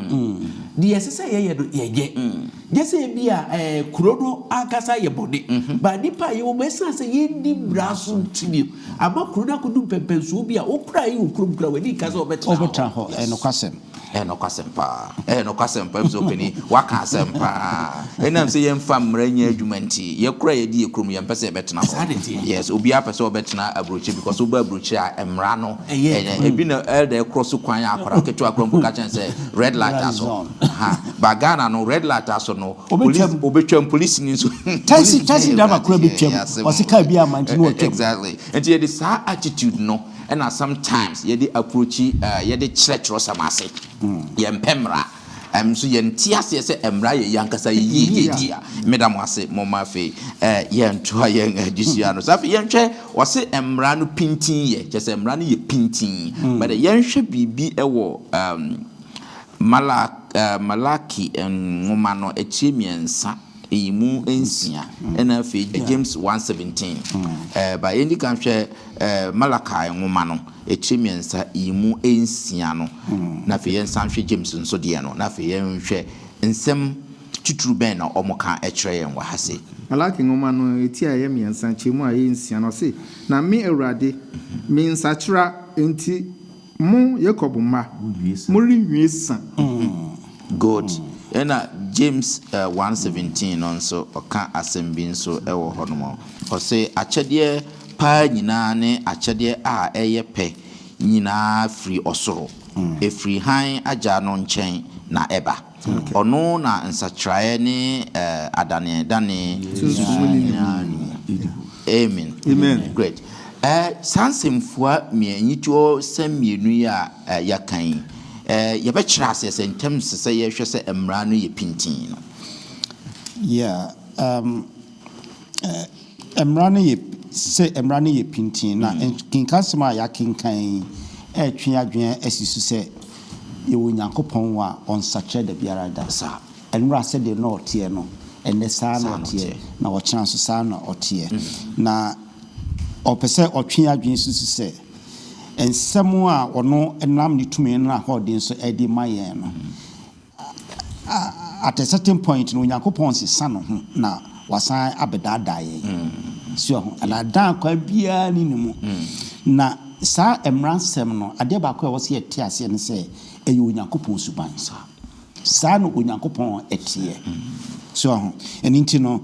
Deɛ ɛsɛ sɛ yɛyɛ no, yɛnyɛ. Nyɛ sɛ ebia ɛɛ kuro no ankasa yɛ bɔne, but nnipa a yɛwɔ mu, ɛsiane sɛ yɛnni mmara so nti no, ama kuro no akɔdu mpɛmpɛnsoɔ bi a wo koraa yi wɔ kurom koraa w'ani nka sɛ wobɛtena hɔ. Wobɛtena hɔ, ɛyɛ nokwasɛm. Ɛyɛ nokwasɛm paa. Ɛyɛ nokwasɛm paa, efisɛ ɔpanin, waka asɛm paa. Ɛnam sɛ yɛmfa mmara nyɛ adwuma nti, yɛ koraa a yɛdi yɛ kurom, yɛmpɛ sɛ yɛbɛtena hɔ. Saa na ɛteɛ. Yes, obiara pɛ sɛ ɔbɛtena aburokyire because woba aburokyire a, mmara no, Ɛyɛ ɛnyɛ. adwuma. Ebi na elder ɛkorɔ so kwan a akwadaa ketewa koraa mpo ka kyerɛ no sɛ red light asɔ. Aha ba Ghana no red light aso no police Obetwam. obetwam police ni nso Taxi police taxi driver kura betwam. Ɔsi car bi ama nti na watwam. Exactly. Nti yɛde saa attitude no ɛna sometimes yɛde approach uh, yɛde kyerɛ kyerɛsɛm ase. Yɛmpɛ mmara. Nso yɛnte aseɛ sɛ mmara yɛ yɛn ankasa yɛ yie dea. Meda mo ase, momma afei yɛntoa yɛn adesua no so. Afei yɛnhwɛ, wɔse mmara no pintinn yɛ, kyerɛ sɛ mmara no yɛ pintinn. But yɛnhwɛ biribi wɔ Malaki nwoma no akyire mmiɛnsa, nyimu nsia, ɛna afei James 1:17. Ba yɛndi kan hwɛ Malachi nwoma no akyire mmiɛnsa, nyimu nsia no, na afei yɛnsan hwɛ James nso deɛ no, na afei yɛnhwɛ nsɛm titiriw bɛn na wɔka kyerɛ yɛn wɔ ha sei. Malaki nwoma no ti a ɛyɛ mmiɛnsa, nkyɛmu a ɛyɛ nsia no, ɔse, Na me Awurade, mensakyera, enti Mo, Yakob mma, morenwie sa. Good. Ɛna James 1:17 no nso ɔka asɛm bi nso wɔ hɔ nom. Ɔse akyɛdeɛ paa nyinaa ne akyɛdeɛ a ɛyɛ pɛ nyinaa firi ɔsoro, ɛfiri hann Agya no nkyɛn na ɛba. Ɔno na nsakyeraɛ ne adaneadane sunsum nyinaa nni mu. Amen. Amen. Great. Saa nsɛmfua nyitoɔsɛm mmienu yi a yɛaka yi, yɛbɛkyerɛ aseɛ sɛ in terms sɛ yɛhwɛ sɛ mmara no yɛ pintinn no. Yeah, Mmara no yɛ sɛ mmara no yɛ pintinn, na nkenkansɛm a yɛakenkan yi retwe adwene asi so sɛ yɛwɔ Onyankopɔn a ɔnsakyera da biara da. Nnora sɛdeɛ na ɔteɛ no, ɛnnɛ saa ara na ɔteɛ, na ɔkyena nso saa ara na ɔteɛ. Na ɔpɛ sɛ ɔtwe adwene si so sɛ nsɛm a ɔno nam ne tumi ne n'ahoɔden so de ma yɛn no, At a certain point no, Onyankopɔn nsesa ne ho na wasan abɛdaadaa yɛn. So ahu? Anaa dan kwan biara nni ne mu. Na saa mmara nsɛm no, adeɛ baako a ɛwɔ sɛ yɛte aseɛ ne sɛ, ɛyɛ Onyankopɔn suban. Saa na Onyankopɔn teɛ. So ahu? Ɛno nti no,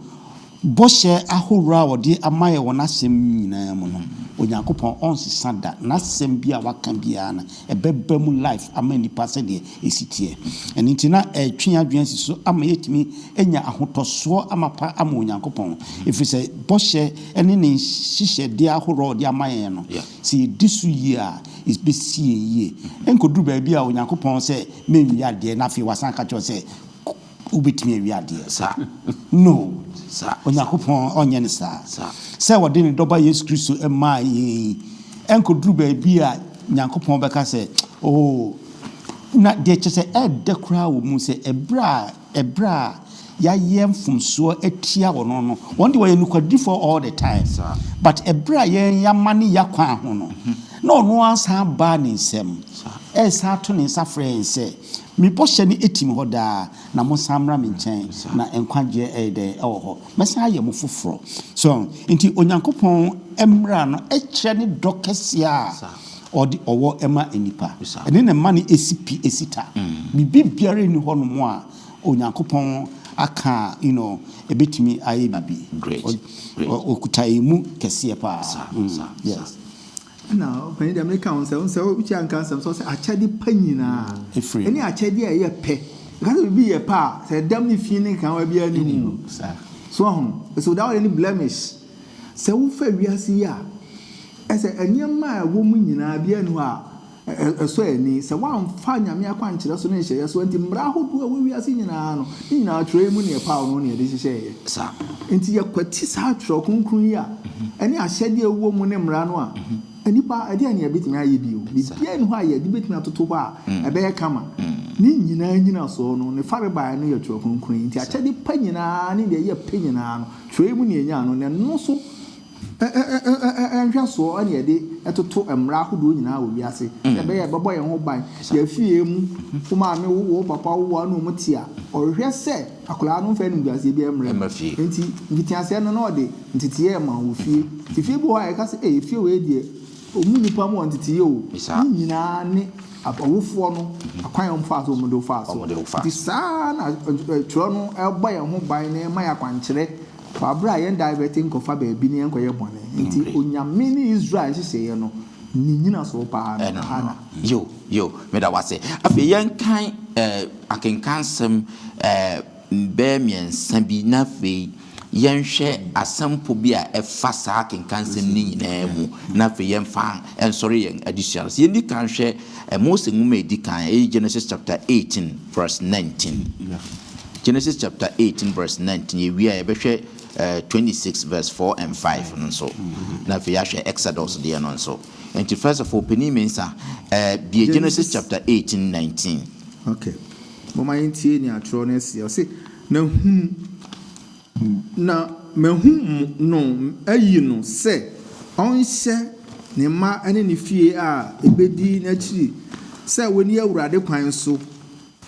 Bɔhyɛ ahoroɔ a ɔde ama yɛn wɔ N'asɛm nyinaa mu no, Onyankopɔn ɔnsesa da. N'asɛm bi a waka biara no, ɛbɛba mu life ama nnipa sɛdeɛ ɛsi teɛ. Ɛno nti na ɛretwe yɛn adwene asi so ama yɛatumi anya ahotɔsoɔ amapa ama Onyankopɔn. Ɛfiri sɛ bɔhyɛ ne Ne nhyehyɛdeɛ ahoroɔ a ɔde ama yɛn no, sɛ yɛdi so yie a, ɛbɛsi yɛn yie. Ɛnkɔduru baabi a Onyankopɔn sɛ menwie adeɛ na afei wasan aka kyerɛ wo sɛ Wobɛtumi awie adeɛ saa? No. Onyankopɔn ɔnyɛ no saa. Sɛ ɔde ne dɔba Yesu Kristo maa yɛn yi, ɛnkɔduru baabi a Nyankopɔn bɛka sɛ, Oh, na deɛ kyerɛ sɛ ɛɛdɛ koraa wɔ mu sɛ ɛberɛ a, ɛberɛ a yɛayɛ mfomsoɔ atia ɔno no, wɔn deɛ wɔyɛ nokwadifoɔ all the time, but ɛberɛ a yɛn yɛamane yɛakwan ho no, na ɔno ara san baa ne nsam, ɛresan ato ne nsa frɛ yɛn sɛ, Me bɔhyɛ no tim hɔ daa, na monsan mmra me nkyɛn, na nkwagyeɛ ɛyɛ dɛn? Ɛwɔ hɔ. Mɛsan ayɛ mo foforɔ. So nti Onyankopɔn mmara no kyerɛ ne dɔ kɛseɛ a ɔde ɔwɔ ma nnipa. Ɛno na ɛma no si pi si ta. Biribi biara nni hɔnom a Onyankopɔn aka a you know ɛbɛtumi ayɛ biribi. Ɔkuta yɛn mu kɛseɛ paa. Yes. Ɛna ɔpanyin deɛ meka ho sɛ wo sɛ wokyia nka nsɛm sɛ ɔsɛ akyɛde pa nyinaa ɛne akyɛde a ɛyɛ pɛ. Ɛka sɛ biribi yɛ pɛ a, sɛ ɛdam ne fi ne nkawa biara ne mu. So ahu? So without any blemish. Sɛ wofa wiase yi a, ɛsɛ nneɛma a ɛwɔ mu nyinaa biara nni hɔ a ɛsɔ ani. Sɛ woamfa Nyame akwankyerɛ so ne nhyɛeɛ so a, nti mmara ahodoɔ a ɛwɔ wiase nyinaa no, ne nyinaa twerɛ yi mu na ɛpaw no na yɛde hyehyɛeɛ. Enti yɛkwati saa Twerɛ Kronkron yi a ɛne ahyɛdeɛ a ɛwɔ mu ne mmara no a, nnipa, ɛdeɛn na yɛbɛtumi ayɛ bio? Biribiara nni hɔ a yɛde bɛtumi atoto hɔ a ɛbɛyɛ kama. Ne nyinaa nnyinasoɔ no, ne farebae no yɛ Twerɛ Kronkron yi. Enti akyɛde pa nyinaa ne deɛ ɛyɛ pɛ nyinaa no, twerɛ yi mu na yɛnyaa no, na ɛno nso Nhwɛsoɔ na yɛde toto mmara ahodoɔ nyinaa wɔ wiase sɛ ɛbɛyɛ a ɛbɛbɔ yɛn ho ban. Yɛn fie mu, wo maame wo wo papa wo wo ne wɔn te a, ɔhwehwɛ sɛ akwadaa no mfa animguaseɛ biara mmra mu. Enti mfitiaseɛ no na ɔde nteteeɛ rema wɔ fie. Nti fie bi wɔ hɔ a yɛka sɛ ei efie wei deɛ wɔn nnipa mu wɔ nteteeɛ o. Ne nyinaa ne awofoɔ no akwan a wɔfaa so wɔde wo faa so. Nti saa ara na twerɛ no bɔ yɛn ho ban na ɛma yɛn akwankyerɛ. Wɔ aberɛ a yɛn divert nkɔfa baabi na yɛnkɔyɛ bɔne nti, Onyame ne Israel nhyehyɛeɛ no, ne nyinasoɔ paa no, ɛha na. Yo, yo, meda wo ase. Afei yɛnkan eh, akenkansɛm eh, bɛyɛ mmiɛnsa bi na afei Yɛnhwɛ asɛmpo bi a ɛfa saa akenkansɛm no nyinaa mu, na afei yɛmfa nsɔre yɛn adesua no so. Yɛnni kan nhwɛ Mose nwoma a ɛdi kan, ɛyɛ Genesis chapter 18 verse 19. Genesis chapter 18 verse 19, yɛwie a yɛbɛhwɛ 26 verse 4 and 5 no nso, na afei yɛahwɛ Exodus deɛ no nso. Nti first of all, Panin Mensah, bie Genesis chapter 18, 19. Okay. Momma yɛntie nea twerɛ no seɛ. Ɔse, Na hunu, na mahu no ayi no sɛ ɔnhyɛ ne mma ne ne fie a ɛbɛdi n'akyiri sɛ wɔnni Awurade kwan so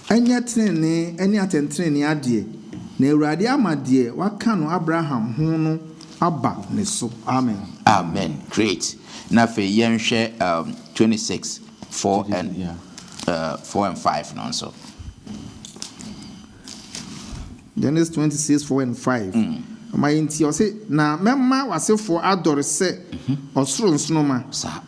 nyɛ tenenee ne atɛntenenee adeɛ, na Awurade ama deɛ waka no Abraham ho no aba ne so. Amen. Amen. Great. Na afei yɛnhwɛ um, 26, 4 and, 4 and 5 no nso. Genesis 26, 4 and 5. Ma yɛntie, ɔse, Na mɛma w'asefoɔ adɔre sɛ ɔsoro nsoromma,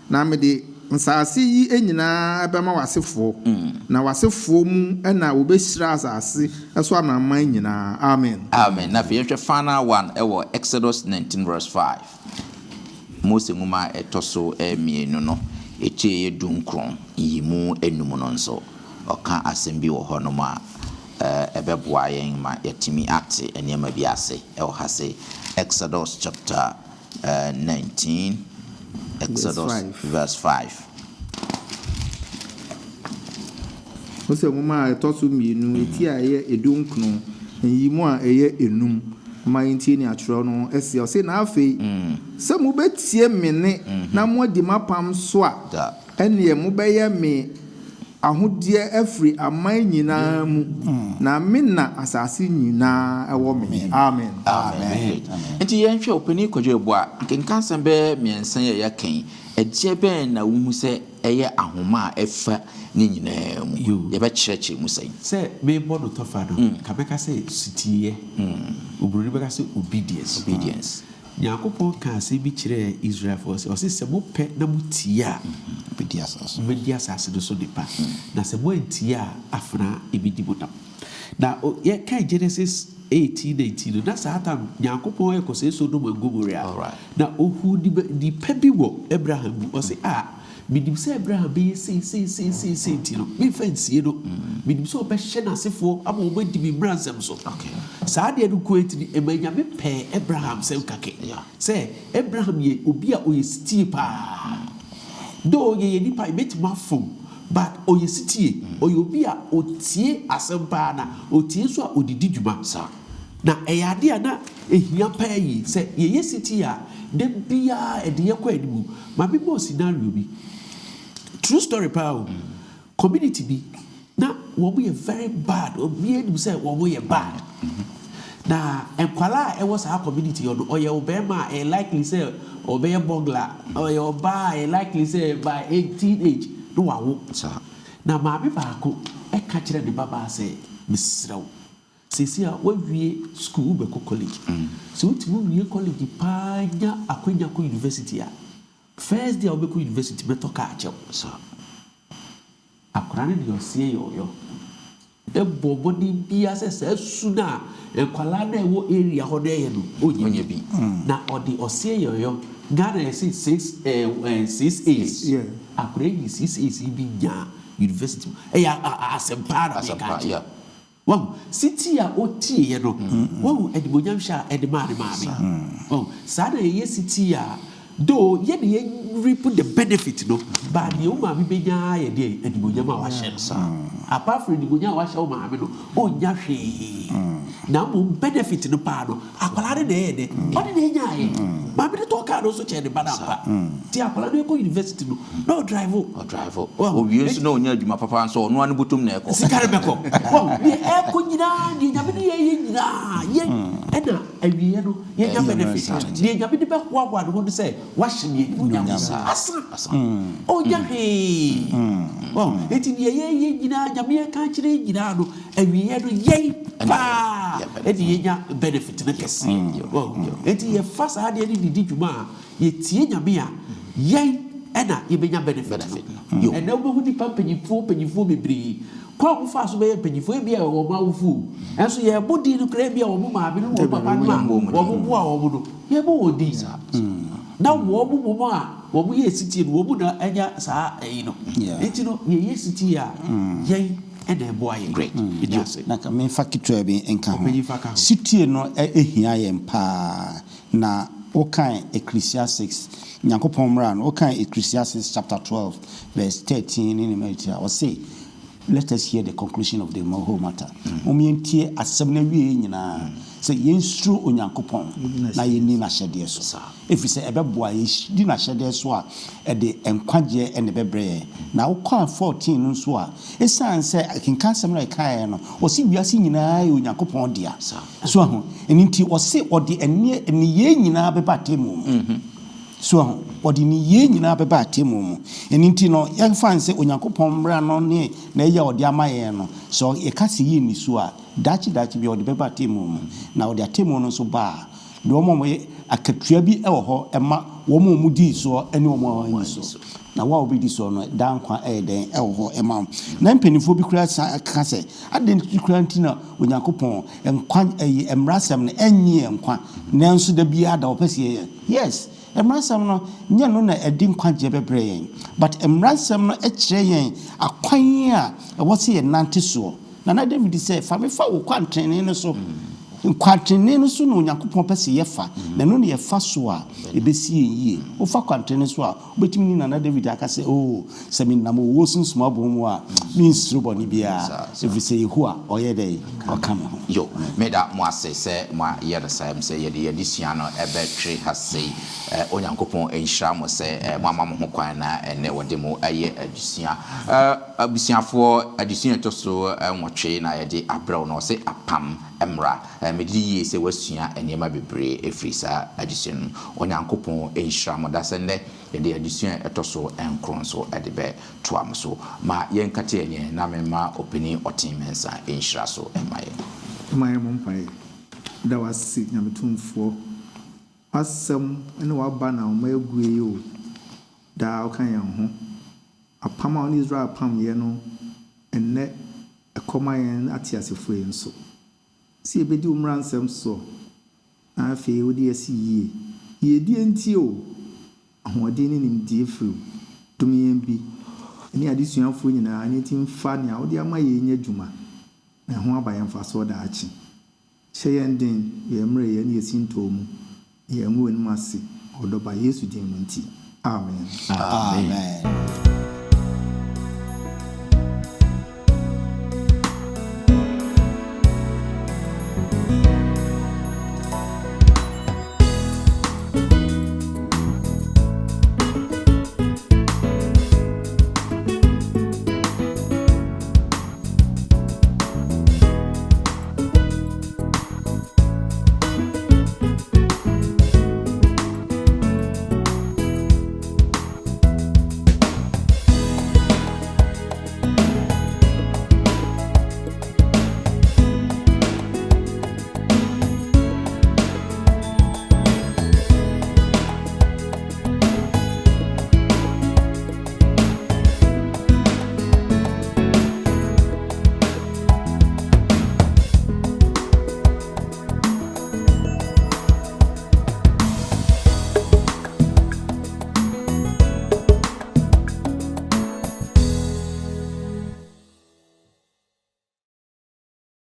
na mede nsase yi nyinaa bɛma w'asefoɔ, na w'asefoɔ mu na wɔbɛhyira asase so amanaman nyinaa. Amen. Amen. Na afei yɛnhwɛ final one ɛwɔ Exodus 19 verse 5. Mose nwoma a ɛtɔ so mmienu no, etire yɛ 19, nyiyimu enum no nso, ɔka asɛm bi wɔ hɔnom a ɛbɛboa yɛn ma yɛatumi ate nneɛma bi ase ɛwɔ ha se. Exodus chapter 19, Exodus verse 5. Mose nwoma a ɛtɔ so mmienu, eti a ɛyɛ 19, nyiyimu a ɛyɛ enum. Ma yɛntie nea twerɛ no seɛ. Ɔse, Na afei, sɛ mobɛtie me nne na moadi m'apam so a, ɛnneɛ mobɛyɛ me ahodeɛ afiri aman nyinaa mu, na me na asase nyinaa wɔ me. Amen. Amen. Nti yɛnhwɛ Ɔpanin Kwadwo Yeboah, nkenkansɛm bɛyɛ mmiɛnsa yi a yɛaka yi, ɛdeɛ bɛn na wohu sɛ ɛyɛ ahoma a ɛfa ne nyinaa mu? Yɛbɛkyerɛkyerɛ mu sɛn? Sɛ merebɔ no tɔfa no, nka mɛka sɛ sutiiɛ. Oburoni bɛka sɛ obedience. Obedience. Nyankopɔn kaa asɛm bi kyerɛɛ Israelfoɔ sɛ, ɔse sɛ mopɛ na motie a, mobɛdi asase no so nnepa, na sɛ moantie a, afena bɛdi mo nam. Na yɛkae Genesis 18, 19 no, na saa tam Nyankopɔn rekɔsɛe Sodom and Gomorrah, na ohuu nnipa bi wɔ Abraham mu, ɔse, ah, Menim sɛ Abraham bɛyɛ sei, sei, sei, sei, sei nti no, memfa nsie no. Menim sɛ ɔbɛhyɛ n'asefoɔ ama wɔadi me mmaransɛm so. Saa adeɛ no nko ara nti no, ɛmaa Nyame pɛɛ Abraham sɛm kakɛ. Sɛ Abraham yɛ obi a ɔyɛ setie paa. Though yɛyɛ nnipa, yɛbɛtumi afom, but ɔyɛ setie. Ɔyɛ obi a ɔtie asɛm paa na ɔtie nso a ɔde di dwuma. Na ɛyɛ adeɛ a na ɛhia paa yie. Sɛ yɛyɛ setie a, da biara ɛde yɛn kɔ anim. Ma me bɔɔ scenario bi. True story paa o. Community bi na wɔn yɛ very bad. Obiara nim sɛ wɔn yɛ bad. Na nkwadaa a ɛwɔ saa community hɔ no, ɔyɛ ɔbarima a ɛyɛ likely sɛ ɔbɛyɛ burglar. Ɔyɛ ɔbaa a ɛyɛ likely sɛ by teen age na wawo. Na maame baako ɛka kyerɛ ne babaa sɛ, mesrɛ wo, seesei a woawie school wobɛkɔ college. Sɛ wotumi wie college paa nya akwanya kɔ university a, first day a wobɛkɔ university mɛtɔ kaa akyɛ wo. Akwadaa no deɛ ɔseɛ yɛ ɔyɔ. Ɛbɔ mmɔden biara sɛ saa su no a nkwadaa no a ɛwɔ area hɔ no ɛyɛ no, ɔnyɛ bi. Na ɔde ɔseɛ yɛ ɔyɔ. Ghana yɛse six six A's. Akwadaa yi six A's yi bi nyaa university mu. Ɛyɛ asɛm paa na meka akyerɛ. Wahu? Setie a ɔtieeɛ no, wahu animuonyam hyɛ a ɛde maa ne maame. Wahu? Saa na yɛyɛ setie a, though yɛn na yɛ reap the benefit no, but deɛ wo maame bɛnya ara yɛ deɛn? Animuonyam a wahyɛ no. Apart from animuonyam a wahyɛ wo maame no, ɔnnya hwee. Na mmom benefit no paa no, akwadaa no na ɛyɛ dɛ? Ɔno na ɛnyaeɛ. Maame no tɔɔ kaa no nso kyɛɛ ne ba no ampa. Nti akwadaa no rekɔ university no, na ɔdrive. Ɔdrive. Owie nso na ɔnya adwuma papa nso ɔno ara ne bɔtɔm na ɛkɔ. Sika no bɛkɔ. Wahu? Deɛ ɛrekɔ nyinaa, deɛ Nyame de yɛyɛ nyinaa, yɛn ɛna awieɛ no yɛnya benefit. Deɛ Nyame de bɛhoahoa ne ho ne sɛ, wahyɛ me animuonyam. Asa. Ɔnnya hwee. Wahu? Enti deɛ yɛyɛ nyinaa, Nyame ɛka akyerɛ yɛn nyinaa no, awieɛ no yɛn paa ɛna yɛnya benefit no kɛseɛ. Wahu? Enti yɛfa saa adeɛ no de di dwuma a, yɛtie Nyame a, yɛn. ɛna yɛbɛnya benefit no. Ɛnɛ wobɛhu nnipa mpanyimfoɔ mpanyimfoɔ bebree, kwan a wɔfaa so bɛyɛ mpanyimfoɔ, ebia ɛyɛ wɔn awofo o, nanso yɛrebɔ din no koraa ebia wɔn maame no ne wɔn papa no a wɔboaa wɔn no, yɛrebɔ wɔn din. Na wɔn mmom a wɔyɛɛ setie no, wɔn na anya saa ayi no. Enti no, yɛyɛ setie a, yɛn na ɛboa yɛn. Great. Meda ase. Na ka memfa ketewa bi nka ho. Ɔpanyin fa ka ho. Setie no hia yɛn paa. Na wokan Ecclesiastes, Nyankopɔn mmara no, wokan Ecclesiastes chapter 12 verse 13 ne ne mma a, ɔse, Let us hear the conclusion of the whole matter. Mom yɛntie asɛm no awieɛ nyinaa, sɛ yɛnsuro Onyankopɔn na yɛnni n'ahyɛdeɛ so. Ɛfiri sɛ ɛbɛboa yɛn, yɛdi n'ahyɛdeɛ so a, ɛde nkwagyeɛ na ɛbɛbrɛ yɛn. Na wokɔ a 14 no nso a, ɛsiane sɛ akenkansɛm no a yɛkaeɛ no, ɔse wiase nyinaa yɛ Onyankopɔn dea. So ahu? Ɛno nti ɔse ɔde ɛnneɛ nneyɛɛ nyinaa bɛba atemmuo mu. So ahu? Ɔde nneyɛɛ nyinaa bɛba atemmuo mu. Ɛno nti no, yɛmfa no sɛ Onyankopɔn mmara no ne n'ayi a ɔde ama yɛn no, sɛ yɛka sɛ yɛnni so a, daakye daakye biara ɔde bɛba atemmuo mu. Na ɔde atemmuo no nso ba a, Deɛ wɔn a wɔyɛ akatua bi wɔ hɔ ma wɔn a wɔdii soɔ ne wɔn a wɔanni so. Na wo a wobɛdi soɔ no, daa nkwa yɛ dɛn wɔ hɔ ma wo. Na mpanimfoɔ bi koraa san ka sɛ, adɛn nti koraa nti na Onyankopɔn nkwa ɛyi mmaransɛm no ɛnnye yɛn nkwa, nanso da biara da ɔpɛ sɛ yɛyɛ. Yes, mmaransɛm no nyɛ no na ɛde nkwagyeɛ bɛbrɛ yɛn, but mmaransɛm no kyerɛ yɛn akwan a ɛwɔ sɛ yɛnante soɔ. Nana David sɛ, Fa me fa wo kwantenenee no so. Kwantenenee no so na Onyankopɔn pɛ sɛ yɛfa, na ɛno na yɛfa so a, ɛbɛsi yɛn yie. Wofa kwantenenee so a, wobɛtumi ne Nana David aka sɛ, Oo, sɛ menam owuo sunsum abɔn mu a, mensuro bɔne biara, ɛfiri sɛ Yehowa, ɔyɛ dɛn? Ɔka me ho. Yo, meda mo ase sɛ moayɛ no saa. Sɛ yɛde yɛn adesua no bɛtwere ha sei. Onyankopɔn nhyira mo sɛ moama mo ho kwan na ɛnnɛ wɔde mo ayɛ adesua. Abusuafoɔ, adesua a ɛtɔ so nwɔtwe na yɛde abrɛ wo no, ɔse apam mmra. Megye di yie sɛ woasua nneɛma bebree afiri saa adesua no mu. Onyankopɔn nhyira mo. Dasɛ nnɛ yɛde adesua a ɛtɔ so nkron nso de bɛtoa mo so. Ma yɛnkate yɛn ani na memma Ɔpanin Ɔten Mensah nhyira so mma yɛn. Momma yɛmmɔ mpaeɛ. Meda wo ase Nyame Tumfoɔ. W'asɛm ne w'aba na wɔma yɛague yi o. Daa woka yɛn ho. Apam a wo ne Israel pameeɛ no, ɛnnɛ ɛkɔ ma yɛn ateasefoɔ yi nso. Sɛ yɛbɛdi wo mmara nsɛm soɔ, na afei wode yɛn asi yie. Yiedie nti o, ahoɔden ne nimdeɛ firi wo. Dom yɛn bi, ne adesuafoɔ nyinaa, na yɛntumi mfa nea wode ama yɛn yi nyɛ adwuma, na ɛho aba yɛn mfasoɔ daakye. Hyɛ yɛn den wɔ yɛn mmerɛyɛ ne yɛn sintɔɔ mu, na yɛangu w'anim ase, wɔ Ɔdɔ Ba Yesu din mu nti, amen. Amen.